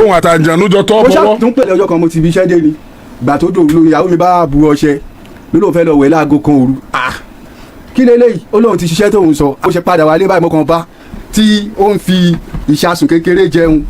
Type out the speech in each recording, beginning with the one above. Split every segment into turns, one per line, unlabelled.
Òun àtàǹjànú jọ tọ́
Mo
bọ́wọ́.
ṣáà tún pèlè ọjọ́ kan, mo ti fi iṣẹ́ dé ni. Ìgbà tó dòru lórí, ìyàwó mi bá bu ọṣẹ, ló lóun fẹ́ lọ wẹ̀ láago 1 òru. Ah, kí leléyìí? Ó lóun ti ṣiṣẹ́ tóun sọ. Ó ṣe padà wálé báyìí, mo kàn bá tí ó ń fi ìṣasùn kékeré jẹun.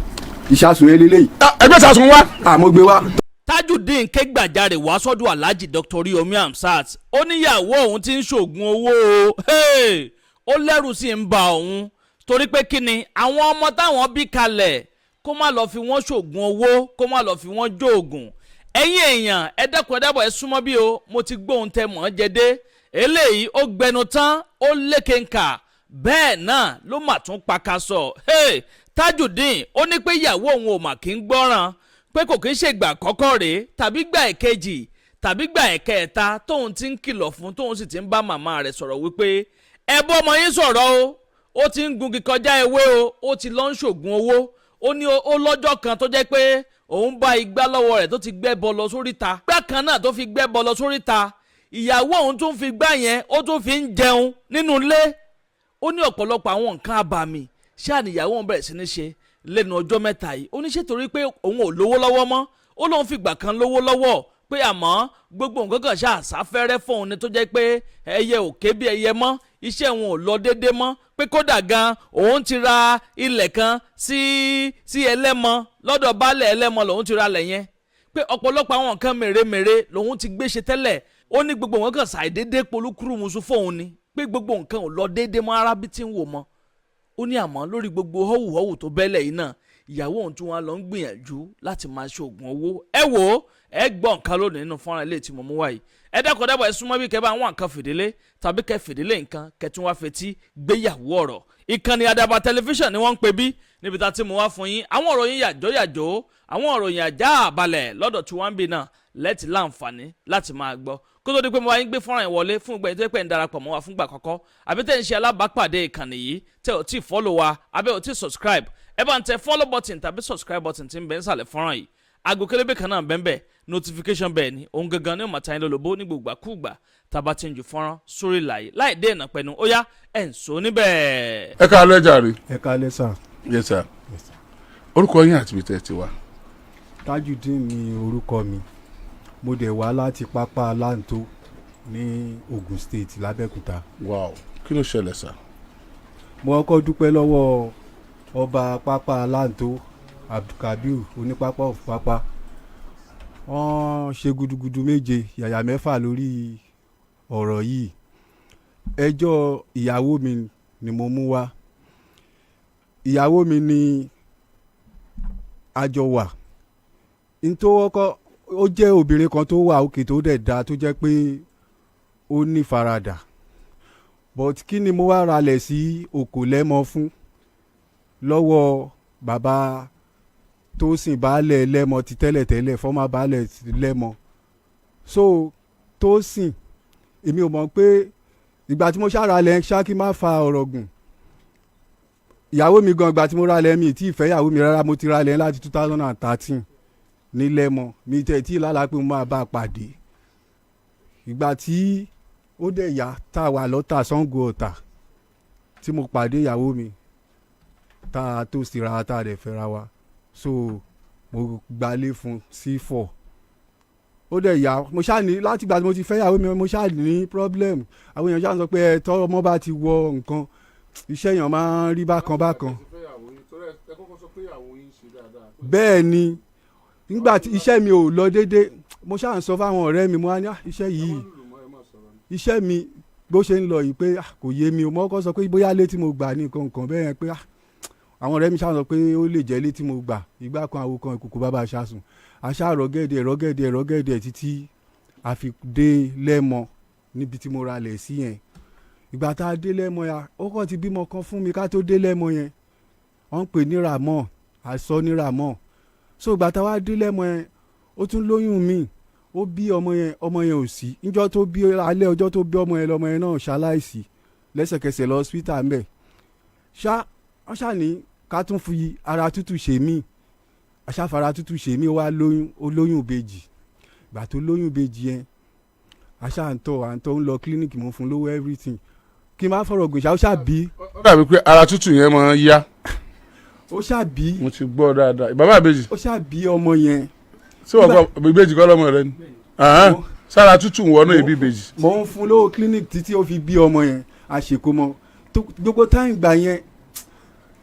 Ìṣasùn eléyìí.
Ah, ẹgbẹ́ sàsùn wá.
Àmọ́ gbé wá.
Tajudeen ké gbàjarè wá sọ́dọ̀ Alhaji Dr. Oriyomi Hamzat. Ó níyàwó òun ti ń ṣoògùn owó o. Hey! Ó lẹ́rù sí ń ba òun torí pé kí ni àwọn ọmọ táwọn bí kalẹ̀, kó má lọ́ọ́ fi wọ́n ṣoògùn owó, kó má lọ́ọ́ fi wọ́n jóògùn. Ẹ̀yin èèyàn, ẹ dẹ́kun, ẹ dábọ̀, ẹ súnmọ́ bí o. Mo ti gbóhùn tẹ mọ̀ ọ́n jẹ dé. Eléyìí ó gbẹnu tán, ó lékenkà, bẹ́ẹ̀ náà ló mà tún pakasọ. Hey! Tajudeen ó ní pé ìyàwó òun ò mà kí ń gbọ́ràn, pé kò kí ń ṣègbà àkọ́kọ́ rèé tàbí gbà ẹ̀kejì tàbí gbà ẹ̀kẹta tóun ti ń kìlọ̀ fún, tóun sì ti ń bá màmá rẹ̀ sọ̀rọ̀ wípé ẹ bọ́ ọmọ yín sọ̀rọ̀ o, ó ti ń gungi kọjá ewé o, ó ti lọ ń ṣògùn owó. Ó ní ó lọ́jọ́ kan tó jẹ́ pé òun bá igbá lọ́wọ́ rẹ̀ tó ti gbẹ́bọ lọ sóríta. Igbá kan náà tó fi gbẹ́bọ lọ sóríta, ìyàwó òun tún fi gbá yẹn, ó tún fi ń jẹun nínú ilé. Ó ní ọ̀pọ̀lọpọ̀ àwọn nǹkan abàmì ṣáà níyàwó òun bẹ̀rẹ̀ sí ní ṣe lẹ́nu ọjọ́ 3 yìí. Ó ní ṣe torí pé òun ò lówó lọ́wọ́ mọ́. Ó lóun fìgbà kan lówó lọ́wọ́, pé àmọ́ gbogbo nǹkan kan ṣáà sáfẹ́rẹ́ fóun ni, tó jẹ́ pé ẹyẹ ò ké bí ẹyẹ mọ́, iṣẹ́ òun ò lọ déédé mọ́, pé kódà gan òun ti ra ilẹ̀ kan sí Ẹlẹ́mọ, lọ́dọ̀ baálẹ̀ Ẹlẹ́mọ lòun ti ra lẹ̀ yẹn, pé ọ̀pọ̀lọpọ̀ àwọn nǹkan mèremère lòun ti gbé ṣe tẹ́lẹ̀. Ó ní gbogbo nǹkan kan ṣàìdédé polúkúrúmuṣu fóun ni, pé gbogbo nǹkan ò lọ déédé mọ́ ara bí tí ń wò mọ́. Ó ní àmọ́ lórí gbogbo họ́wùhọ́wù tó bẹ́lẹ̀ yìí náà, ìyàwó òun tún wá lọ ń gbìyànjú láti máa ṣe oògùn owó. Ẹ wò ó, ẹ gbọ́ nǹkan lónìí nínú fọ́nrán ilé tí mo mú wá yìí. Ẹ dákọ̀ dábọ̀, ẹ súnmọ́ bí kẹ́ bá àwọn nǹkan fìdílé tàbí kẹ́ fìdílé nǹkan kẹ́ tún wá fetí gbéyàwó ọ̀rọ̀. Ìkànnì Àdàbà Tẹlifíṣàn ni wọ́n ń pè bí níbi tá a ti mú wá fún yín àwọn ọ̀rọ̀ yín yàjọ́ yàjọ́, àwọn ọ̀rọ̀ yín àjá àbalẹ̀ lọ́dọ̀ tí wọ́n ń bì náà lẹ́tì láǹfààní láti máa gbọ́. Kó tó di pé mo wá yín gbé fọ́nrán yẹn wọlé fún ìgbà yìí tó pẹ́ ń darapọ̀ mọ́ wa fúngbà àkọ́kọ́, àbí tẹ́ ń ṣe alábàápàdé ìkànnì yìí, tẹ́ ò tí follow wa àbẹ́ ò tí subscribe, ẹ bá ń tẹ follow button tàbí subscribe button tí ń bẹ ń sàlẹ̀ fọ́nrán yìí. Aago kélébé kan náà bẹ́ẹ̀ notification bẹ́ẹ̀ ni òun gangan ní ó máa ta yín lólobó ní gbogbo àkúgbà tá a bá ti ń ju fọ́nrán sórí ìlàyé láì dé ìnà pẹ̀lú. Ó yá, ẹ̀ ń so níbẹ̀.
Ẹ káalẹ́ jàre.
Ẹ káalẹ́ sà.
Yes sir. Orúkọ yín àti ibi tẹ́ ẹ ti wá.
Tajudeen ni orúkọ mi. Mo dẹ̀ wá láti Pápá Láǹtó ní Ogun State, l'Abẹ́òkúta.
Wow, kí ló ṣẹlẹ̀ sà?
Mo kọ́kọ́ dúpẹ́ lọ́wọ́ ọba Pápá Láǹtó, Abdulkabir Onípápá of Pápá. Wọ́n ṣe gudugudu méje yàyà mẹ́fà lórí ọ̀rọ̀ yìí. Ẹjọ́ ìyàwó mi ni mo mú wá. Ìyàwó mi ni a jọ wà ntòwọ́kọ́. Ó jẹ́ obìnrin kan tó wà òkè, tó dẹ̀ da, tó jẹ́ pé ó ní faradà. But kí ni mo wá ralẹ̀ sí Òkò Lẹ́mọ fún lọ́wọ́ bàbá tó sìn baálẹ̀ Lẹ́mọ ti tẹ́lẹ̀tẹ́lẹ̀, former baálẹ̀ Lẹ́mọ? So tó sìn, èmi ò mọ̀ pé ìgbà tí mo ṣàralẹ̀ ṣá, kí má fa ọ̀rọ̀ gùn, ìyàwó mi gan, ìgbà tí mo ralẹ̀, mi tí ì fẹ́ ìyàwó mi rárá. Mo ti ralẹ̀ láti 2013 ní Lẹ́mọ. Mi tẹ̀ tí lálàá pé mo máa bá a pàdé. Ìgbà tí ó dẹ̀ yá, tá a wà lọ́tà, Ṣàngó Ọ̀tà, tí mo pàdé ìyàwó mi, tá a tó síra, tá a dẹ̀ fẹ́ra wa. So mo gbalé fún sí four. Ó dẹ̀ yá, mo ṣáà ní láti ìgbà tí mo ti fẹ́ ìyàwó mi, mo ṣáà ní problem. Àwọn èèyàn ṣáà ń sọ pé ẹ tọ́ ọmọ bá ti wọ nǹkan, iṣẹ́ èèyàn máa ń rí bákan bákan. Bẹ́ẹ̀ ni, nígbà tí iṣẹ́ mi ò lọ déédé, mo ṣáà ń sọ fáwọn ọ̀rẹ́ mi, mo wá ní, "Ah, iṣẹ́ yìí, iṣẹ́ mi bó ṣe ń lọ yìí pé, ah, kò yé mi o." Mo kọ́ sọ pé bóyá ilé tí mo gbà ní nǹkan nǹkan bẹ́ẹ̀ yẹn, pé ah, àwọn ọ̀rẹ́ mi ṣáà sọ pé ó lè jẹ́ ilé tí mo gbà. Ìgbà kan, àwo kan, ìkòkò bàbá aṣáṣùn, aṣáà rọ́gẹ́dẹ̀ rọ́gẹ́dẹ̀ rọ́gẹ́dẹ̀ títí a fi dé Lẹ́mọ níbi tí mo ra lẹ̀ sí yẹn. Ìgbà tá a dé Lẹ́mọ ya, ó kàn ti bímọ kan fún mi ká tó dé Lẹ́mọ yẹn. Wọ́n ń pè ní Ramọ́, àsọ ní Ramọ́. So ìgbà tá a wá dé Lẹ́mọ yẹn, ó tún lóyún mi, ó bí ọmọ yẹn. Ọmọ yẹn ò sí níjọ́ tó bí. Alẹ́ ọjọ́ tó bí ọmọ yẹn, lọmọ yẹn náà ṣaláìsí lẹ́sẹ̀kẹsẹ̀ lọ hospital ńbẹ̀ ṣá. Wọ́n ṣá ní ká tún fi ara tútù ṣe mí, aṣáfara tútù ṣe mí. Ó wá lóyún, ó lóyún ìbejì. Ìgbà tó lóyún ìbejì yẹn, aṣá ń tọ́, à ń tọ́, ń lọ clinic, mo fún lówó, everything. Kí n má fọ̀rọ̀ gùn ṣá, ó ṣá bí.
Ó dàbí pé ara tútù yẹn máa ń yá.
Ó ṣàbí.
Mo ti gbọ́ dáadáa, bàbá ìbejì.
Ó ṣàbí ọmọ yẹn.
Ṣé wọ́n gbọ́ ìbejì kọ́ lọ́mọ rẹ ni? Àhán, sára tútù wọnú ìbí ìbejì.
Mo ń fún lówó clinic títí ó fi bí ọmọ yẹn. Àṣekómọ gbogbo time gbà yẹn,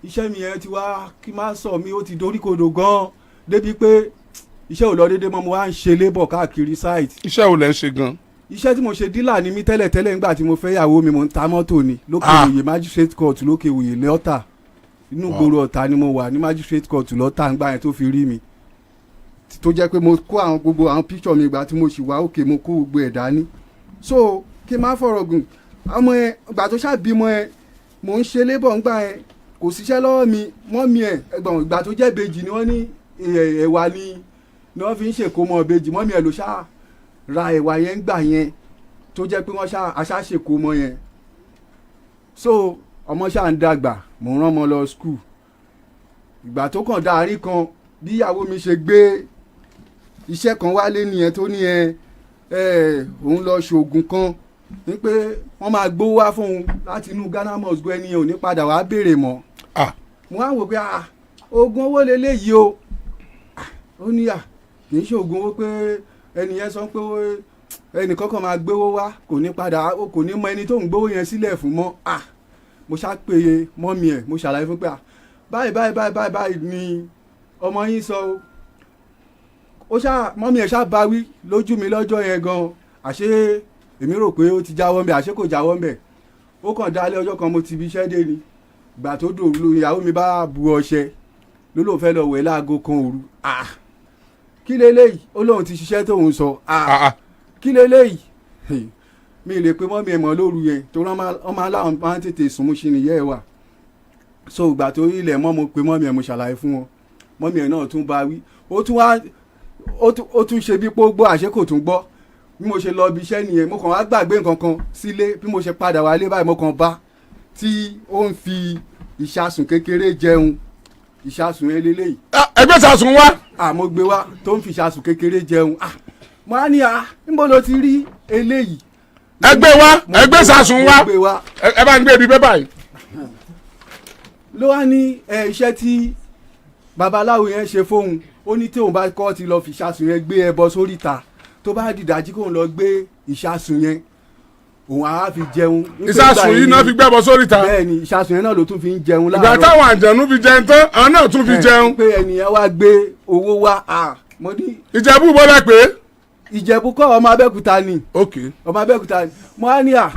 iṣẹ́ mi yẹn ti wá, kí má sọ mi, ó ti doríkodò gan-an débi pé iṣẹ́ ò lọ déédéé mọ́. Mo wá ń ṣe labour káàkiri site.
Iṣẹ́ wo lẹ́ ń ṣe gan?
Iṣẹ́ tí mo ṣe, dealer ni mí tẹ́lẹ̀tẹ́lẹ̀. Nígbà tí mo fẹ́ yàwó mi, mo ń ta mọ́tò ni lókè òye magistrate court, lókè òye lọ́tà, inú gbòòrò Ọ̀tà ni mo wà ní magistrate court lọ́tà ńgbà yẹn tó fi rí mi, tó jẹ́ pé mo kó àwọn gbogbo àwọn picture mi ìgbà tí mo sì wá òkè, mo kó gbogbo ẹ̀ dání. So kí n má fọ̀rọ̀ gùn, ọmọ yẹn, ìgbà tó ṣàbímọ yẹn, mò ń ṣe labour ńgbà yẹn, kò síṣẹ́ lọ́wọ́ mi. Mọ́mí ẹ̀, ẹ̀gbọ́n, ìgbà tó jẹ́ ìbejì ni wọ́n ní ẹ̀wà ni wọ́n fi ń ṣèkómọ ìbejì. Mọ́mí ẹ̀ ló ṣáà ra ẹ̀wà yẹn ńgbà yẹn, tó jẹ́ pé wọ́n ṣáà aṣá ṣèkómọ yẹn. So ọmọ ṣáà ń dàgbà, mò ń rán ọmọ lọ school. Ìgbà tó kàn dáa kan, bí ìyàwó mi ṣe gbé iṣẹ́ kan wálé nìyẹn, tó ní ẹ ẹ òun lọ ṣoògùn kan ní pé wọ́n máa gbówó wá fún òun láti inú Ghana must go. Ẹni yẹn ò ní padà wá béèrè mọ́. Mo wá wò pé, ah, oògùn owó leléyìí o. Ah, ó ní à kì í ṣe oògùn owó, pé ẹni yẹn sọ pé ẹnì kankan máa gbówó wá, kò ní padà, kò ní mọ ẹni tó ń gbówó yẹn sílẹ̀ fún mọ́. Ah, mo ṣá pé mọ́mí ẹ̀, mo ṣàlàyé fún pé, ah, báyìí báyìí báyìí báyìí báyìí ni ọmọ yín sọ o. Ó ṣá mọ́mí ẹ̀ ṣá bá wí lójú mi lọ́jọ́ yẹn gan. Àṣé èmi rò pé ó ti jáwọ́ ńbẹ̀, àṣé kò jáwọ́ ńbẹ̀. Ó kàn dálé ọjọ́ kan, mo ti ibi iṣẹ́ dé ni. Ìgbà tó dòru ló ìyàwó mi bá bu ọṣẹ, ló lóun fẹ́ lọ wẹ̀ láago 1 òru. Ah, kí leléyìí? Ó lóun ti ṣiṣẹ́ tóun sọ. Ah,
Ah, ah.
kí leléyìí? Mi lè pe mọ́mí ẹ̀ mọ́ lóru yẹn torí wọ́n máa láwọn máa ń tètè sùn mú sí nìyẹn ẹ̀ wà. So ìgbà tó ilẹ̀ mọ́, mo pe mọ́mí ẹ̀, mo ṣàlàyé fún wọn. Mọ́mí ẹ̀ náà tún bá wí, ó tún wá ó tún ṣe bí pé ó gbọ́, àṣé kò tún gbọ́. Bí mo ṣe lọ ibi iṣẹ́ nìyẹn, mo kàn wá gbàgbé nǹkan kan sílé. Bí mo ṣe padà wálé báyìí, mo kàn bá tí ó ń fi ìṣasùn kékeré jẹun. Ìṣasùn yẹn lélẹ́yìí.
Ah, ẹgbẹ́ sàsùn wá.
Àmọ́ gbé wá tó ń fi ìṣasùn kékeré jẹun. Ah, mo á ní, à níbo ló ti rí eléyìí?
Ẹgbẹ́ wá.
Mo
ẹgbẹ́
gbé wá,
sàsùn
mo
wá.
gbé wá.
Ẹ bá ń gbé ibi bẹ́ẹ̀ báyìí.
Ló wá ní ẹ iṣẹ́ tí babaláwo yẹn ṣe fóun, ó ní tí òun bá kọ́ ti lọ fi ìṣasùn yẹn gbé ẹbọ sórí ta, tó bá dìdájí kóun lọ gbé ìṣasùn yẹn, òun á fi jẹun. Wípé
Ìsàsùn
ìgbà
yìí náà fi gbẹ́bọ sórí ta.
Bẹ́ẹ̀ ni, ìṣasùn yẹn náà ló tún fi ń jẹun
Ìgbà
láàárọ̀.
táwọn àjẹnú fi jẹun tán, àwọn náà tún fi jẹun.
Pé ẹnìyẹn wá gbé owó wá. À mo ní
Ìjẹ̀bú bọ́lá pé.
Ìjẹ̀bú kọ́, ọmọ Abẹ́òkúta ni. Ọmọ Abẹ́òkúta ni. Mo á ní, à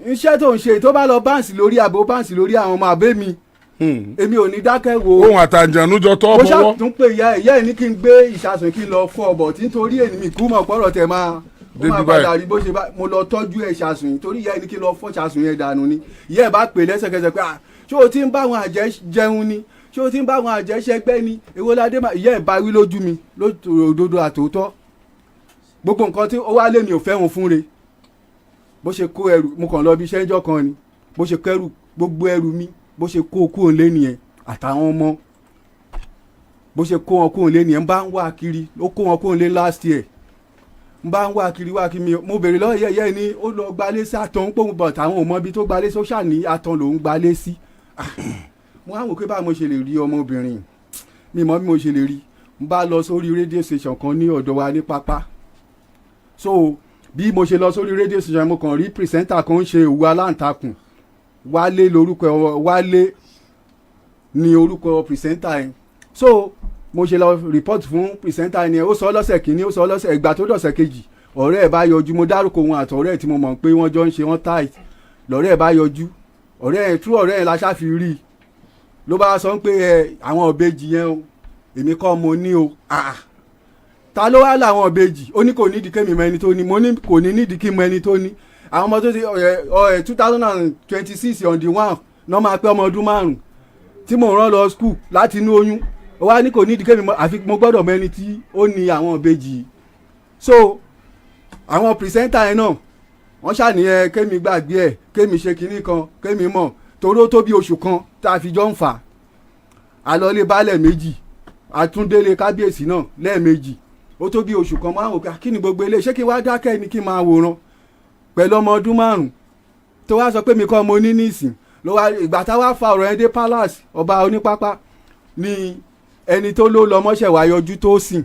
iṣẹ́ tó ń ṣe, tó bá lọ bounce lórí àbò, bounce lórí àwọn ọmọ àbẹ́ mi, èmi ò ní dákẹ́ wo.
Ohun àtàjẹ̀nú jọ tọ́
Mo
bọ́wọ́.
ṣàtún pé ìyá ẹ̀, ìyá ẹ̀ ní kí n gbé ìṣàsùn kí n lọ fọ ọ̀bọ̀ tí nítorí èmi mi kú mọ̀ pọ̀rọ̀ tẹ̀ máa ó
Débi
máa
báyìí.
padà rí bó ṣe bá. Mo lọ tọ́jú ẹ̀ ìṣàsùn yìí torí ìyá ẹ̀ ní kí n lọ fọ́ ìṣàsùn yẹn dànù ni. Ìyá ẹ̀ bá pè lẹ́sẹ̀kẹsẹ̀ pé, ah, ṣé o ti ń bá àwọn àjẹ́ jẹun ni? Ṣé o ti ń bá àwọn àjẹ́ ṣẹgbẹ́ ni? Èwo ládé má? Ìyá ẹ̀ bá wí lójú mi lódodo àtòótọ́. Gbogbo nǹkan tí ó wá lé mi ò fẹ́ wọn fún re. Bó ṣe kó ẹrù, mo kàn lọ bí iṣẹ́ ńjọ́ kan ni, bó ṣe kẹ́rù, gbogbo ẹrù mi, bó ṣe kó kúrò lé nìyẹn, àtàwọn ọmọ, bó ṣe kó wọn kúrò lé nìyẹn. Ń bá ń wá kiri, ó kó wọn kúrò lé last year. Ń bá ń wá kiri, wá kiri mi, mo béèrè lọ́wọ́ yẹ́yẹ́ ni ó lọ gbalé sí àtọ̀ ń pòun bọ̀ táwọn ò mọ ibi tó gbalé sí, ó ṣàní àtọ̀ lòún gbalé sí. Ah, mo á wò pé báwo mo ṣe lè rí ọmọbìnrin mi mọ bí mo ṣe lè rí. N bá lọ sórí rédíò station kan ní ọ̀dọ̀ wa ní pápá. So bí mo ṣe lọ sórí rédíò station, mo kàn rí presenter kan ń ṣe òwú aláǹtakùn. Wálé lórúkọ ẹ, Wálé ní orúkọ presenter yẹn. So mo ṣe lọ report fún presenter yẹn, ó sọ lọ́sẹ̀ kìíní, ó sọ lọ́sẹ̀, ìgbà tó dọ̀sẹ̀ kejì, ọ̀rẹ́ ẹ̀ bá yọjú. Mo dárúkọ òun àtọ̀rẹ́ ẹ̀ tí mo mọ̀ pé wọ́n jọ ń ṣe, wọ́n tight. Lọ́rẹ́ ẹ̀ bá yọjú, ọ̀rẹ́ ẹ̀ tú, ọ̀rẹ́ ẹ̀ la ṣáà fi rí i. Ló bá sọ pé ẹ àwọn ìbejì yẹn o, èmi kọ́ mo ní o. Ah, ta ló wá láwọn ìbejì? Ó ní kò nídìí kémi mọ ẹni tó ní. Mo ní kò ní nídìí kí mọ ẹni tó ní. Àwọn ọmọ tó ti ẹ 2026 on the 1 náà máa pé ọmọ ọdún 5 tí mò ń rán lọ school láti inú oyún. Ó wá ní kò nídìí kémi mọ, àfi mo gbọ́dọ̀ mọ ẹni tí ó ní àwọn ìbejì yìí. So àwọn presenter yẹn náà, wọ́n ṣàníyàn kémi gbàgbé ẹ̀, kémi ṣe kinní kan, kémi mọ̀ torí ó tó bí oṣù kan tá a fi jọ ń fà á. Àlọ́lé baálẹ̀ méjì, àtúndélé kábíyèsí náà lẹ́ẹ̀mejì. Ó tó bí oṣù kan. Máa ń wò pé kí ni gbogbo eléyìí? Ṣé kí wá dákẹ́ ni, kí n máa wòran pẹ̀lú ọmọ ọdún 5 tó wá sọ pé mi kọ́ mo ní nísìn? Ló wá ìgbà tá wá fa ọ̀rọ̀ yẹn dé palace ọba onípápá. Ni ẹni tó ló lọ́mọ́ṣẹ̀ wá yọjú, tó sìn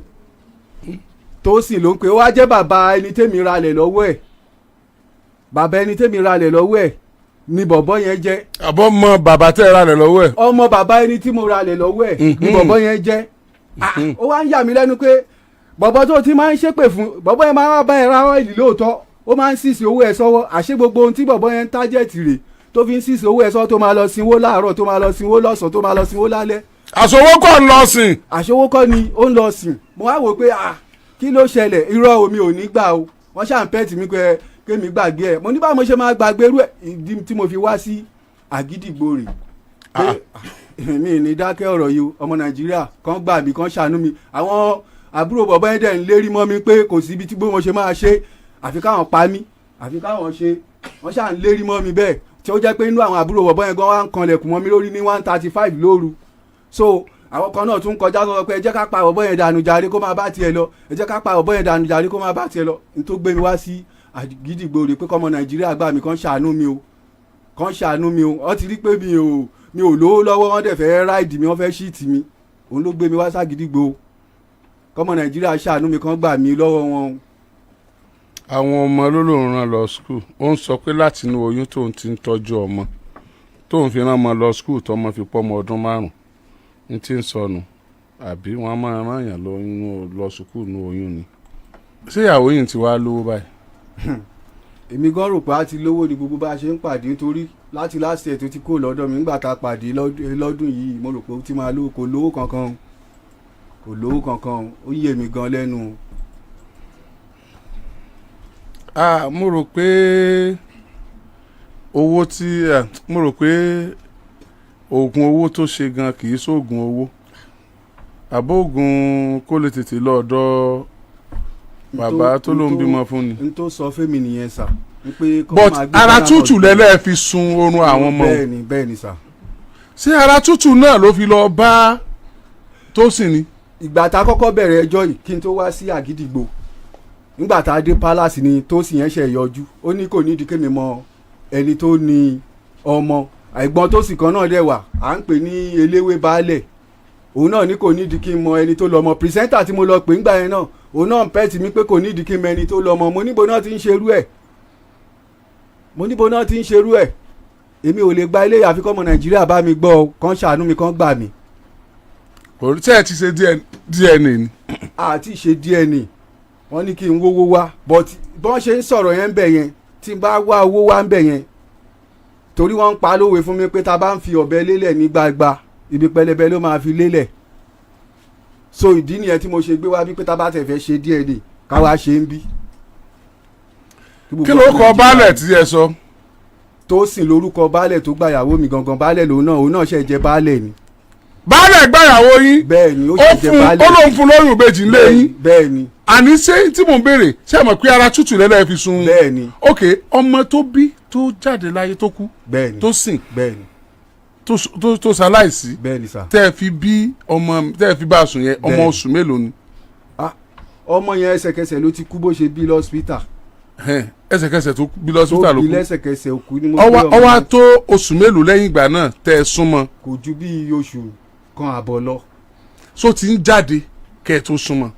tó sìn ló ń pè ó, wá jẹ́ bàbá ẹni tẹ́mi ralẹ̀ lọ́wọ́ ẹ̀. Bàbá ẹni tẹ́mi ralẹ̀ lọ́wọ́ ẹ̀ ni bọ̀bọ́ yẹn jẹ́.
Àbọ̀ mọ bàbá tẹ́ ẹ ra rẹ̀ lọ́wọ́ ẹ̀?
Ọmọ bàbá ẹni tí mo ralẹ̀ lọ́wọ́ ẹ̀ ni bọ̀bọ́ yẹn jẹ́. Ah, ó wá ń yà mí lẹ́nu pé bọ̀bọ́ tó ti máa ń ṣépè fún, bọ̀bọ́ yẹn máa ń bá ẹ ra oil lóòótọ́, ó máa ń seize owó ẹ sọ́wọ́. Àṣé gbogbo ohun tí bọ̀bọ́ yẹn ń target rè tó fi ń seize owó ẹ sọ́wọ́, tó máa lọ sinwó láàárọ̀, tó máa lọ sinwó lọ́sàn-án, tó máa lọ sinwó lálẹ́.
Àsowó kọ́ ń lọ sìn.
Àṣewó kọ́ ni ó ń lọ sìn. Mo wá wò pé, ah, kí ló ṣẹlẹ̀? Irọ́, omi ò ní gbà o. Wọ́n ṣà ń pẹ́ẹ́tì mi pé kémi gbàgbé ẹ̀. Mo ní báwo mo ṣe máa gbàgbé irú ẹ̀? Ìdí tí mo fi wá sí Àgídìgbò rè pé mi ní dákẹ́ ọ̀rọ̀ yìí o. Ọmọ Nàìjíríà kan gbà mí, kan ṣàánú mi. Àwọn àbúrò bọ̀bọ́ yẹn dẹ̀ ń lérí mọ́ mi pé kò sí ibi tí bó mo ṣe máa ṣe, àfi káwọn pa mí, àfi káwọn ṣe. Wọ́n ṣà ń lérí mọ́ mi bẹ́ẹ̀, tí ó jẹ́ pé inú àwọn àbúrò bọ̀bọ́ yẹn gan wá ń kanlẹ̀kùn mọ́ mi lórí ní 1:35 lóru. So àwọn kan náà tún kọjá sọ pé ẹ jẹ́ ká pa bọ̀bọ́ yẹn dànù jàre, kó máa bá tiẹ̀ lọ. Ẹ jẹ́ ká pa bọ̀bọ́ yẹn dànù jàre, kó máa bá tiẹ̀ lọ. N tó gbé mi wá sí Àgídìgbò rè pé kọ́mọ Nàìjíríà gbà mí, kàn ṣàánú mi o, kàn ṣàánú mi o. Wọ́n ti rí pé mi ò lówó lọ́wọ́, wọ́n dẹ̀ fẹ́ ride mi, wọ́n fẹ́ cheat mi. Òun ló gbé mi wá ságídígbò. Kọ́mọ Nàìjíríà ṣàánú mi, kàn gbà mí lọ́wọ́ wọn.
Àwọn ọmọ ló lòun rán lọ school. Ó ń sọ pé láti inú oyún tóun ti ń tọ́jú ọmọ, tóun fi rán ọmọ lọ school, tọmọ fi pọ́ ọmọ ọdún 5 ní tí ń sọnù. Àbí wọ́n máa rán yàn lọ lọ school ní oyún ni? Ṣé ìyàwó yìí ti wá lówó báyìí?
Èmi gan rò pé a ti lówó ní gbogbo bá a ṣe ń pàdé, nítorí láti last year tó ti kó lọ́dọ̀ mi, nígbà tá a pàdé lọ́dún yìí, mo rò pé ó ti máa lówó. Kò lówó kankan, kò lówó kankan. Ó yé mi gan lẹ́nu.
Ah, mo rò pé owó tí mo rò pé oògùn owó tó ṣe gan kì í ṣoògùn owó, àbó oògùn kó lè tètè lọ ọ̀dọ̀ bàbá tó ló ń bímọ fún ni.
N tó sọ fẹ́mi nìyẹn sà, n pé kó
But
máa gbé
ara
Ghana
tútù
must go.
Lẹ́lẹ́ fi sun oorun àwọn ọmọ.
Bẹ́ẹ̀ni, bẹ́ẹ̀ni sà.
Ṣé ara tútù náà ló fi lọ bá Tósìn ni?
Ìgbà tá a kọ́kọ́ bẹ̀rẹ̀ ẹjọ́ yìí kí n tó wá sí Àgídìgbò, nígbà tá a dé palace ni Tósìn yẹn ṣe yọjú. Ó ní kò nídìí kémi mọ ẹni tó ní ọmọ. Ẹ̀gbọ́n Tósìn kan náà dẹ̀ wà, à ń pè ní Eléwé Baálẹ̀. Òun náà ní kò nídìí kí n mọ ẹni tó lọ́mọ. Presenter tí mo lọ pè ńgbà yẹn náà, òun náà ń pẹ́ẹ́tì mi pé kò nídìí kí n mọ ẹni tó lọ́mọ. Mo níbo náà ti ń ṣerú ẹ̀? Mo níbo náà ti ń ṣerú ẹ̀? Èmi ò lè gba ilé, àfi kọ́mọ Nàìjíríà bá mi gbọ́ ọ, kàn ṣàánú mi, kàn gbà mí.
Kò rí tí ẹ ti ṣe DNA ni?
Àti ṣe DNA. Wọ́n ní kí n wówó wá, but bọ́n ṣe ń sọ̀rọ̀ yẹn ń bẹ̀ yẹn, tí n bá wá owó wá ń bẹ̀ yẹn, torí wọ́n ń pa lówe fún mi pé tá a bá ń fi ọ̀bẹ lélẹ̀ ní gbagba, ibi pẹlẹbẹ ló máa fi lélẹ̀. So ìdí nìyẹn tí mo ṣe gbé wá bí pé tá a bá tẹ̀ fẹ́ ṣe DNA, káwá ṣe ń bí.
Kí ló kọ baálẹ̀ tí ẹ sọ?
Tó sìn lórúkọ baálẹ̀ tó gbàyàwó mi gangan. Baálẹ̀ lòun náà, òun náà ṣe jẹ baálẹ̀ ni.
Baálẹ̀ gbàyàwó yín?
Bẹ́ẹ̀ ni, ó
Ó
ṣe jẹ
fún
baálẹ̀.
Ó lóun fún lóyún ìbejì ńlẹ̀ yín?
Bẹ́ẹ̀ ni.
Àní ṣé tí mò ń béèrè, ṣé ẹ mọ̀ pé ara tútù lẹ́lẹ́ fi sun?
Bẹ́ẹ̀ ni.
Ok, ọmọ tó bí tó jáde láyé, tó kú,
Bẹ́ẹ̀ ni.
tó sìn,
Bẹ́ẹ̀ ni.
tó ṣaláìsí,
Bẹ́ẹ̀ ni sà.
tẹ́ ẹ fi bí ọmọ tẹ́ ẹ fi bá a sùn yẹn, ọmọ
Bẹ́ẹ̀.
oṣù mélòó ni?
Ah, ọmọ yẹn, ẹsẹ̀kẹsẹ̀ ló ti kú bó ṣe bí lọ́sítà.
Ẹhẹ́n, ẹsẹ̀kẹsẹ̀ tó bí
Tó
lọ́sítà ló
bí
kú?
lẹ́sẹ̀kẹsẹ̀ òkú ni mo gbé
Ọwá
ọmọ
ọwá
yẹn.
tó oṣù mélòó lẹ́yìn ìgbà náà tẹ́ ẹ súnmọ́?
Kò ju bí oṣù 1.5 lọ.
So ti ń jáde kẹ́ ẹ tó súnmọ́?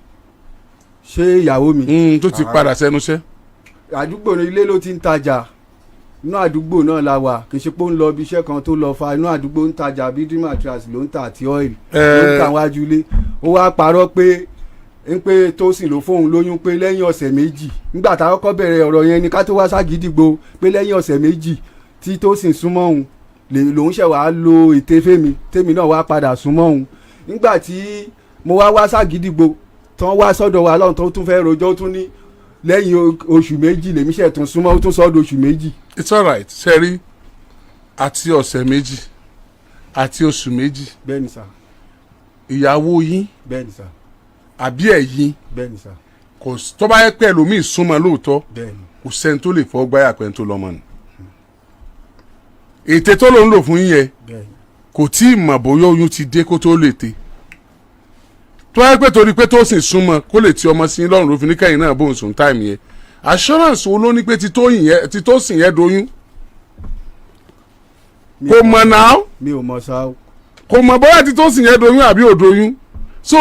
Ṣé ìyàwó mi?
Tó ti padà sẹ́nu iṣẹ́.
Àdúgbò ní ilé ló ti ń tajà. Inú àdúgbò náà la wà. Kì í ṣe pé ó ń lọ ibi iṣẹ́ kan tó lọ fa. Inú àdúgbò ń tajà, building materials ló ń tà àti oil ló ń tà wájú ilé. Ó wá parọ́ pé ń pé Tósìn ló fóun lóyún, pé lẹ́yìn ọ̀sẹ̀ 2, nígbà tá a kọ́kọ́ bẹ̀rẹ̀ ọ̀rọ̀ yẹn ni ká tó wá ságídígbò, pé lẹ́yìn ọ̀sẹ̀ 2 tí Tósìn súnmọ́ òun lòun ṣẹ̀ wá lo ète fẹ́mi, tèmi náà wá padà súnmọ́ òun. Nígbà tí mo wá wá ságídígbò, tán wá sọ́dọ̀ wa lọ́run, tó tún fẹ́ rojọ́, ó tún ní lẹ́yìn oṣù 2 lèmi ṣẹ̀ tún súnmọ́. Ó tún sọ́dọ̀ oṣù 2.
It's alright. Ṣe rí, àti ọ̀sẹ̀ 2 àti oṣù 2,
Bẹ́ẹ̀ ni sà.
ìyàwó yín
Bẹ́ẹ̀ ni sà.
àbí ẹ̀yin,
Bẹ́ẹ̀ ni sà.
kò tó bá yẹ pé ẹlòmíì súnmọ́ lóòótọ́,
Bẹ́ẹ̀ ni.
kò sẹ́ni tó lè fọ́ gbáyà pẹ́ tó lọ́mọ ni. Ète tó ló ń lò fún yín yẹn,
Bẹ́ẹ̀ ni.
kò tí ì mọ̀ bóyá oyún ti dé kó tó lè te. Tó yẹ pé torí pé tó sì súnmọ́ kó lè ti ọmọ sí lọ́rùn ló fi ní kẹ́yìn náà bóun sùn time yẹn, assurance wo ló ní pé ti tó sìn yẹn doyún?
Mi
Kò
ò
mọ̀ náà.
Mi ò mọ̀ sá o.
Kò mọ̀ bóyá ti Tósìn yẹn doyún àbí ò doyún, so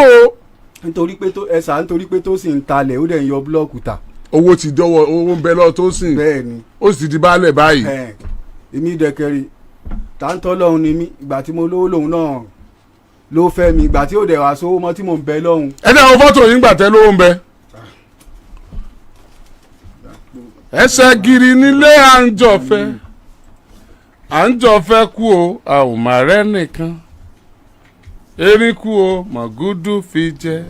Nítorí pé tó ẹ̀sà, nítorí pé tó sì ń talẹ̀, ó dẹ̀ ń yọ block tà.
Owó ti dọ́wọ́, owó ń bẹ lọ́wọ́ Tósìn.
Bẹ́ẹ̀ ni.
Ó sì ti di baálẹ̀ báyìí.
Ẹ̀, èmi dẹ̀kẹ̀rì táńtọ́ lọ́hùn ni mí. Ìgbà tí mo lówó, lòun náà ló fẹ́ mi. Ìgbà tí ó dẹ̀ wá sówó mọ́ tí mò ń bẹ lọ́hùn.
Ẹ dẹ́ àwọn fọ́tò yín gbà tẹ́ lówó ń bẹ. Ẹsẹ̀ gírí nílé, à ń jọ̀fẹ́, à ń jọ̀fẹ́ kú o, a ò má rẹ́ nìkan. Erin kú o, mọ̀gúdú fi jẹ.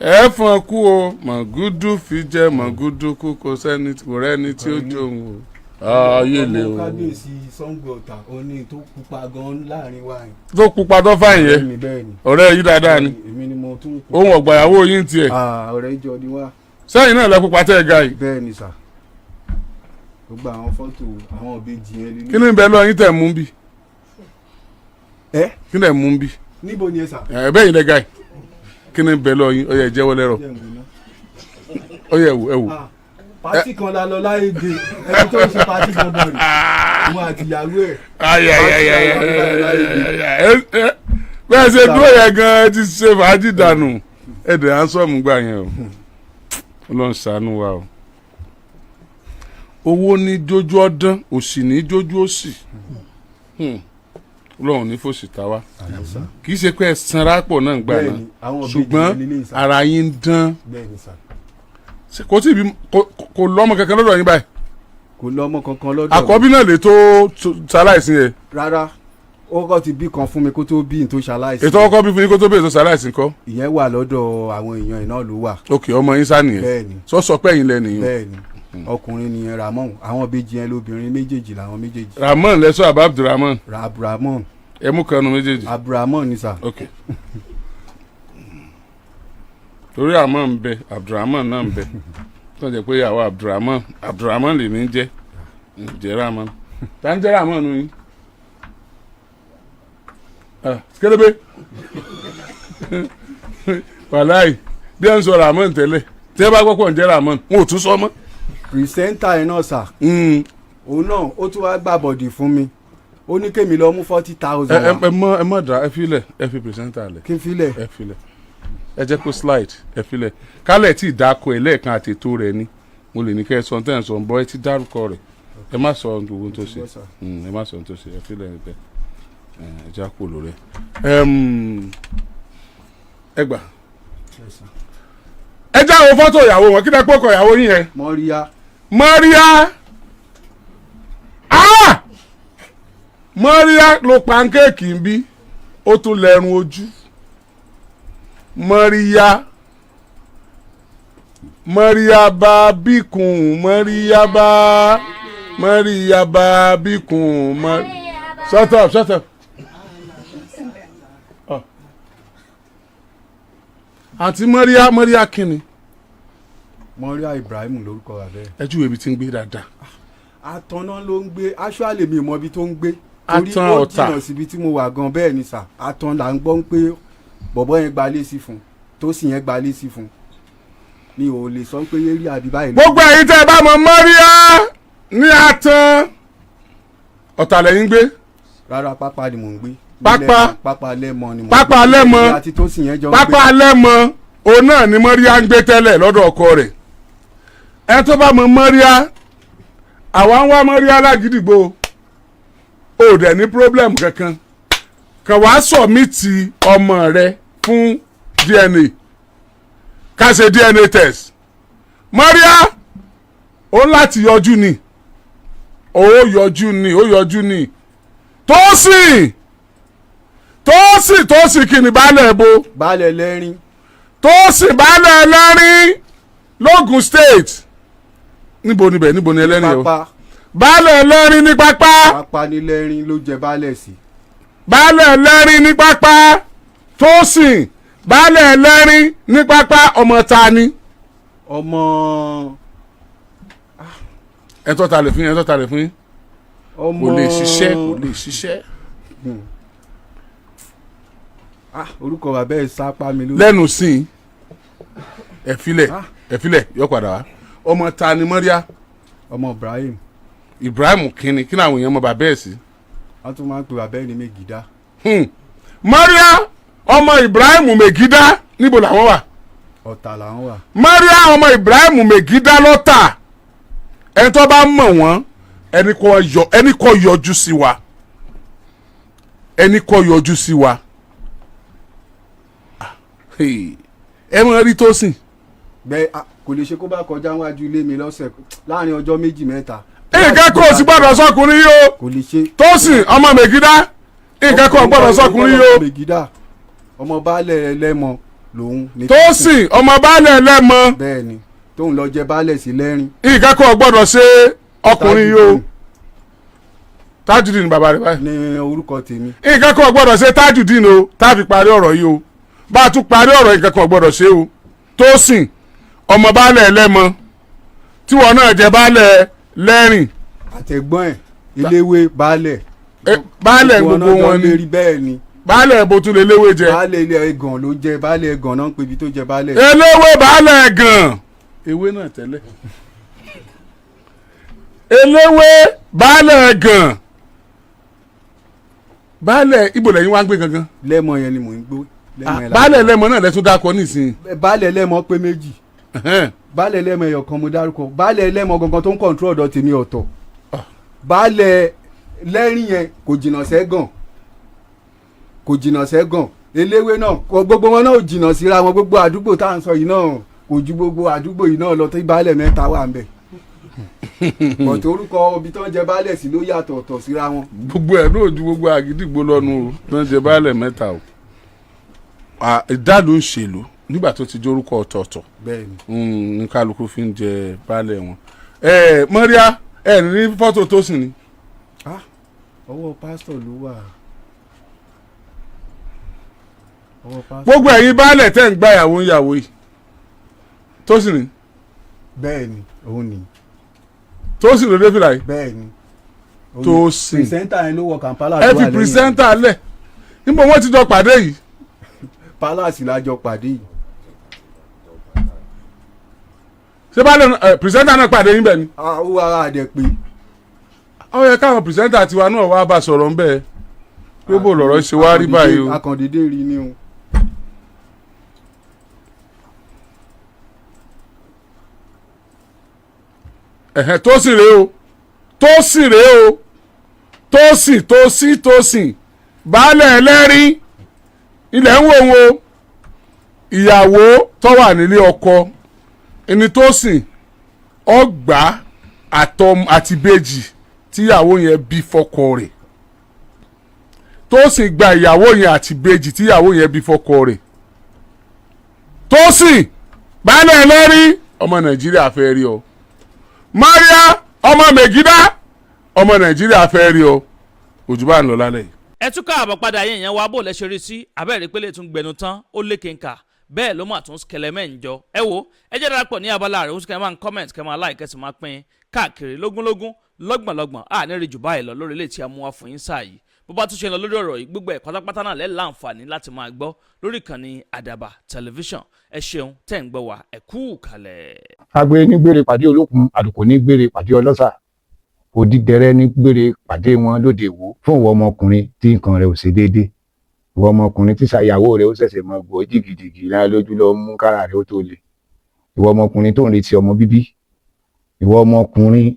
Ẹ̀fọn kú o, mọ̀gúdú fi jẹ. Mọ̀gúdú kú, kò sẹ́ni, kò rẹ́ni tí ó jóun o. Ayé le o.
Ọmọ kábíyèsí Ṣàngó Ọ̀tà oní tó pupa gan láàrin wa yìí.
Tó pupa tó fàyìn yẹn?
Bẹ́ẹ̀ni, bẹ́ẹ̀ni.
Ọ̀rẹ́ yìí dáadáa ni.
Èmi ni mo tún
Ohun ọ̀gbàyàwó yín tiẹ̀.
Ah, ọ̀rẹ́ ìjọ ni wá.
Sẹ́yìn náà lẹ pupa tẹ́ ẹ ga yìí?
Bẹ́ẹ̀ ni sà, gbogbo àwọn fọ́tò àwọn ìbejì yẹn
Kí ni bẹ́ẹ̀ lọ yín tẹ̀ mú bí?
Ẹ?
Kí ni ẹ̀ mú bí?
Níbo ni ẹ sà?
Ẹ bẹ́ẹ̀ yín lẹ ga yìí, kí ni bẹ́ẹ̀ lọ yín? Ó yẹ jẹ́wọ́ lẹ́rọ̀.
Jẹ́ n wò ná.
Ó yẹ ẹ̀wò ẹ̀wò.
Ah, party kan la lọ láyé ge. Ẹni tó ń ṣe party gangan rè, òun àti ìyàwó ẹ̀.
Bẹ́ẹ̀ ṣe dúró yẹn gan-an ti ṣe fàájì dànù. Ẹ̀dẹ̀ à ń sọ̀mù gbà yẹn o. Ọlọ́run ṣàánú wa o. Owó ní jójú ọdán, òsì ní jójú òsì. Ọlọ́run ní fòsì tá wa. Kì í ṣe pé ẹ sanra pọ̀ náà gbà náà,
Bẹ́ẹ̀ni, àwọn ìbejì
ṣùgbọ́n
yẹn lélẹ́yìn sà.
ara yín ń dán.
Bẹ́ẹ̀ni sà.
Ṣé kò tí ì bí kò lọ́mọ kankan lọ́dọ̀ yín báyìí?
Kò lọ́mọ kankan lọ́dọ̀ mi.
Àkọ́bí náà lè tó ṣaláìsí yẹn?
Rárá, ó kọ́ ti bí kan fún mi kó tó bí n tó ṣaláìsí.
Ètò ọkọ bí fún yín kó tó bèèrè tó ṣaláìsí ńkọ́?
Ìyẹn wà lọ́dọ̀ àwọn èèyàn ẹ̀ náà ló wà.
Ok, ọmọ yín sá nìyẹn.
Bẹ́ẹ̀ni.
Sọ pé ẹ̀yin lẹ nìyẹn?
Bẹ́ẹ̀ni, ọkùnrin nìyẹn, Ramon. Àwọn ìbejì yẹn lóbìnrin méjèèjì làwọn méjèèjì.
Ramon lẹsọ àbá Abdulrahman?
Abdulrahman.
Ẹ mú kanu méjèèjì.
Abdulrahman ni sà.
Ok, torí àmọ́ ń bẹ, Abdulrahman náà ń bẹ, tó jẹ́ pé ìyàwó Abdulrahman, Abdulrahman lèmi ń jẹ́, ń jẹ́ Rahman. Tá ń jẹ́ Rahman nù yín? Ah, kélébé wàláì, bí ẹ ń sọ Rahman tẹ́lẹ̀, tí ẹ bá gbọ́ pọ̀ ń jẹ́ Rahman, wọn ò tún sọ mọ́.
Presenter yẹn náà sà, òun náà ó tún wá gbàbọ̀dì fún mi. Ó ní kémi lọ mú 40,000
ẹ
wá.
Ẹ mọ, ẹ mọ dá, ẹ filẹ̀, ẹ fi presenter lẹ̀.
Kí n filẹ̀?
Ẹ filẹ̀, ẹ jẹ́ kó slide, ẹ filẹ̀ kálẹ̀ tí ìdáko ẹ̀ lẹ́ẹ̀kan àti ètò rẹ̀ ni mo lè ní kẹ́ ẹ sọ tẹ́ ẹ sọ ń bọ́. Ẹ ti dárúkọ rẹ̀, ẹ má sọ ohun tó ṣe. Ẹ má sọ ohun tó ṣe, ẹ filẹ̀ ẹ bẹ́ẹ̀. Ẹ já kó lò rẹ̀. Ẹ gbà, ẹ já àwọn fọ́tò ìyàwó wọn. Kí ni ẹ pọ́kọ ìyàwó yín yẹn?
Mọ́ríyá.
Maria, ah, Maria ló pancake ń bí, ó tún lẹ́run ojú. Maria, Maria bá bíkun, Maria bá, Maria bá bíkun Mar. Shut up, shut up. Ah. Àǹtí Maria, Maria kínni?
Mọ́ríyá Ibrahim lórúkọ rẹ̀ bẹ́ẹ̀.
Ẹ júwèé ibi tí ń gbé dáadáa.
Àtọ̀nà ló ń gbé. Actually, mi ò mọ ibi tó ń gbé torí
Àtàn
ó
Ọ̀tà.
jìnnà síbi tí mo wà gan. Bẹ́ẹ̀ ni sà, Àtàn là ń gbọ́ pé bọ̀bọ́ yẹn gba lé sí fún, tó sì yẹn gba lé sí fún. Mi ò lè sọ pé yérí àbí báyìí ló.
Gbogbo ẹ̀yin tẹ́ ẹ bá mọ Maria ní Àtàn Ọ̀tà lẹ́yìn gbé?
Rárá, Pápá ni mò ń gbé.
Pápá?
Lẹ́mọ, Pápá Lẹ́mọ ni mò ń gbé.
Pápá Lẹ́mọ.
Èmi àti tó sì yẹn jọ ń gbé.
Pápá Lẹ́mọ, òun náà ni Maria ń gbé tẹ́lẹ̀ lọ́dọ̀ ọkọ rẹ̀. Ẹ tó bá mọ Maria, àwa ń wá Maria lágídìgbò. Ò dẹ̀ ní problem kankan, kàn wá submit ọmọ rẹ fún DNA, ká ṣe DNA test. Maria ó láti yọjú ni, ó yọjú ni, ó yọjú ni. Tósìn, Tósìn, Tósìn kí ni baálẹ̀ bo?
Baálẹ̀ Lẹ́rìn.
Tósìn baálẹ̀ Ẹlẹ́rìn lógùn State. Níbo níbẹ̀? Níbo ni Ẹlẹ́rìn o?
Pápá.
Baálẹ̀ Ẹlẹ́rìn ní Pápá.
Pápá ní Lẹ́rìn ló jẹ baálẹ̀ sí.
Baálẹ̀ Ẹlẹ́rìn ní Pápá. Tósìn baálẹ̀ Ẹlẹ́rìn ní Pápá, ọmọ ta ni?
Ọmọ
Ẹ tọ́ ta lè fún yín, ẹ tọ́ ta lè fún yín.
Ọmọ
Kò lè ṣiṣẹ́, kò lè ṣiṣẹ́.
Ah, orúkọ bàbá ẹ̀ sápá mi lórí.
Lẹ́nu sí i, ẹ filẹ̀.
Ah.
Ẹ filẹ̀, yọ padà wá. Ọmọ ta ni Mọ́ríà?
Ọmọ Ibrahim.
Ibrahim kínni? Kí làwọn èèyàn mọ bàbá ẹ̀ sí?
Wọ́n tún máa ń pè bàbá ẹ̀ ní Mẹ́gídá.
Maria ọmọ Ibrahim Megida, níbo làwọn wà?
Ọ̀tà làwọn wà.
Maria ọmọ Ibrahim Megida lọ́tà. Ẹni tó bá mọ̀ wọ́n, ẹni kò yọjú sí wa, ẹni kò yọjú sí wa. Ah, hey. Ẹ mọ̀ rí tó sìn.
Bẹ́ẹ̀, kò lè ṣe kó bá kọjá wájú ilé mi lọ́sẹ̀ láàrin ọjọ́ méjì mẹ́ta.
Nǹkan kò sì gbọ́dọ̀ sọkùnrin yìí o.
Kò lè ṣe.
Tósìn ọmọ Megida, nǹkan kò gbọ́dọ̀ sọkùnrin yìí o.
Megida, ọmọ baálẹ̀ ẹlẹ́mọ lòun ní.
Tósìn ọmọ baálẹ̀ ẹlẹ́mọ.
Bẹ́ẹ̀ ni, tóun lọ jẹ baálẹ̀ sí lẹ́rìn.
Nǹkan kò gbọ́dọ̀ ṣe ọkùnrin yìí o. Tajudeen ni bàbá rẹ̀ báyìí.
Ní orúkọ tèmi.
Nǹkan kan gbọ́dọ̀ ṣe Tajudeen o. Tá a fi parí ọ̀rọ̀ yìí o, bá a tún parí ọ̀rọ̀ yìí, nǹkan kan gbọ́dọ̀ ṣe o. Tósìn ọmọ baálẹ̀ ẹlẹ́mọ, tíwọ náà jẹ baálẹ̀ lẹ́rìn.
Àtẹ̀gbọ́n ẹ̀, eléwé baálẹ̀.
Baálẹ̀ gbogbo
náà jọ
wọn ni.
lérí, bẹ́ẹ̀ ni.
Baálẹ̀ bó tún lè léwé jẹ.
Baálẹ̀ ilé ẹ̀gàn ló jẹ, baálẹ̀ ẹ̀gàn náà ń pè ibi tó jẹ baálẹ̀.
Eléwé baálẹ̀ gan ewé náà tẹ́lẹ̀, eléwé baálẹ̀ gan baálẹ̀. Ibo lẹ́yìn wá ń gbé gangan?
Lẹ́mọ yẹn ni mò ń gbó, lẹ́mọ yẹn la-
Baálẹ̀ lẹ́mọ náà lẹ́tún dákọ nísìnyí.
Baálẹ̀ lẹ́mọ pé méjì. Baálẹ̀ lẹ́mọ ẹyọ kan mo dárúkọ. Baálẹ̀ lẹ́mọ gangan tó ń control ọ̀dọ̀ tèmi ọ̀tọ̀. Baálẹ̀ lẹ́rìn yẹn kò jìnnà sẹ́gàn, kò jìnnà sẹ́gàn. Eléwé náà gbogbo wọn náà ò jìnnà síra wọn. Gbogbo àdúgbò tá à ń sọ yìí náà kò ju gbogbo àdúgbò yìí náà lọ tí baálẹ̀ mẹ́ta wà ń bẹ̀, bọ̀tò orúkọ ibi tó ń jẹ baálẹ̀ sí ló yàtọ̀ ọ̀tọ̀ síra wọn.
Gbogbo ẹ̀ náà ju gbogbo àgídìgbò lọ́nu o tó ń jẹ baálẹ̀ mẹ́ta o. Ìdálù ń ṣèlú nígbà tó ti jórúkọ ọ̀tọ̀ọ̀tọ̀.
Bẹ́ẹ̀ ni.
Ní kálukú fi ń jẹ baálẹ̀ wọn. Ẹ Mọ́ríà, ẹ ní fọ́tò tó sì ni.
Ah, ọwọ́ pásítọ̀ ló wà, ọwọ́ pásítọ̀.
Gbogbo ẹ̀yin baálẹ̀ tẹ́ ń gbá ìyàwó ń yàwó yìí, tó sì ni.
Bẹ́ẹ̀ ni, òun ni.
Tó sì ló dé fìlà yìí.
Bẹ́ẹ̀ ni.
Tósìn.
Presenter yẹn ló wọ Kampala.
Ẹ
Tó
fi
wà lẹ́yìn.
Presenter lẹ̀, níbo wọ́n ti jọ pàdé yìí?
Palace la jọ pàdé yìí.
Ṣé baálẹ̀ ẹ presenter náà pàdé yín bẹ́ẹ̀ ni?
Ah, ó wà á dẹ̀ pé.
Ó yẹ káwọn presenter tiwa náà wá bá sọ̀rọ̀ ńbẹ́ pé bó lọ̀rọ̀ ṣe wá rí báyìí o.
Akàndédé rí ni o.
Ẹ̀hẹ̀, tó sì rèé o, tó sì rèé o, tó sì tó sì tó sì baálẹ̀ ẹlẹ́rìí ilẹ̀ ń wò wo ìyàwó tó wà nílé ọkọ ẹni tó sìn ọgbà àtọm àti bèjì tíyàwó yẹn bí fọ́kọ rẹ̀. Tó sì gba ìyàwó yẹn àti bèjì tíyàwó yẹn bí fọ́kọ rẹ̀. Tó sì baálẹ̀ ẹlẹ́rìí, ọmọ Nàìjíríà fẹ́ rí ọ. Maria ọmọ Megida, ọmọ Nàìjíríà fẹ́ rí ọ. Òjò bá ń lọ lálẹ́ yìí.
Ẹ tún káàbọ̀ padà yẹn yẹn wá bò lẹ́sẹ̀ rí sí abẹ́rẹ́ pélé tún gbẹnu tán, ó lékè ńkà bẹ́ẹ̀ ló mà tún kẹlẹ́mẹ́ ń jọ. Ẹ wo, ẹ jẹ́ darapọ̀ ní abala rẹ̀, ó sì kẹ́ máa ń comment, kẹ́ máa like, kẹ́ sì máa pín káàkiri lógúnlógún, lọ́gbọ̀nlọ́gbọ̀n. À ní rí jù báyìí lọ lórí ilé tí a mú wá fún yín sáà yìí. Bó bá tún ṣe lọ lórí ọ̀rọ̀ yìí, gbogbo ẹ̀ pátápátá náà lẹ́ láǹfààní láti máa gbọ́ lórí ìkànnì Àdàbà Tẹlifíṣàn. Ẹ ṣeun tẹ́ ń gbọ́ wa, ẹ kú kalẹ̀.
Agbe ní gbére pàdé olókun, àlùkò ní gbére pàdé ọlọ́sà, òdìdẹrẹ́ ní gbére pàdé wọn lóde Ìwó. Fún ìwọ ọmọkùnrin tí nǹkan rẹ̀ ò ṣe déédé, ìwọ ọmọkùnrin tí ṣàyàwó rẹ̀ ó ṣẹ̀ṣẹ̀ mọ gbọ́ jìgìjìgì lára lójú lọ mú kára rẹ̀ ó tó le, ìwọ ọmọkùnrin tó ń retí ọmọ bíbí, ìwọ ọmọkùnrin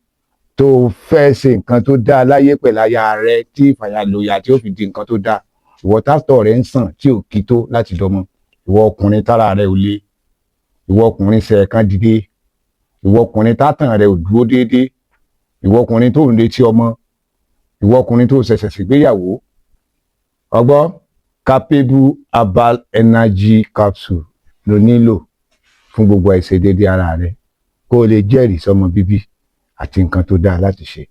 tó fẹ́ ṣe nǹkan tó dáa láyé pẹ̀lú aya rẹ̀ tí ìfàyàlòyà tí ó fi di nǹkan tó dáa, ìwọ tásítọ̀ rẹ̀ ń sàn tí ò kí tó láti dọmọ, ìwọ ọkùnrin tára rẹ̀ ò le, ìwọ ọkùnrin ṣẹ̀ẹ̀kan dìde, ìwọ ọkùnrin tátàn rẹ̀ ò dúró déédéé, ìwọ ọkùnrin tó ń retí ọmọ, ìwọ ọkùnrin tó ṣẹ̀ṣẹ̀ ṣègbéyàwó, ọgbọ́ Capable Herbal Energy Capsule ló nílò fún gbogbo àìṣedéédé ara rẹ, kó o lè jẹ́rìí sọmọ bíbí àti nǹkan tó dáa láti ṣe.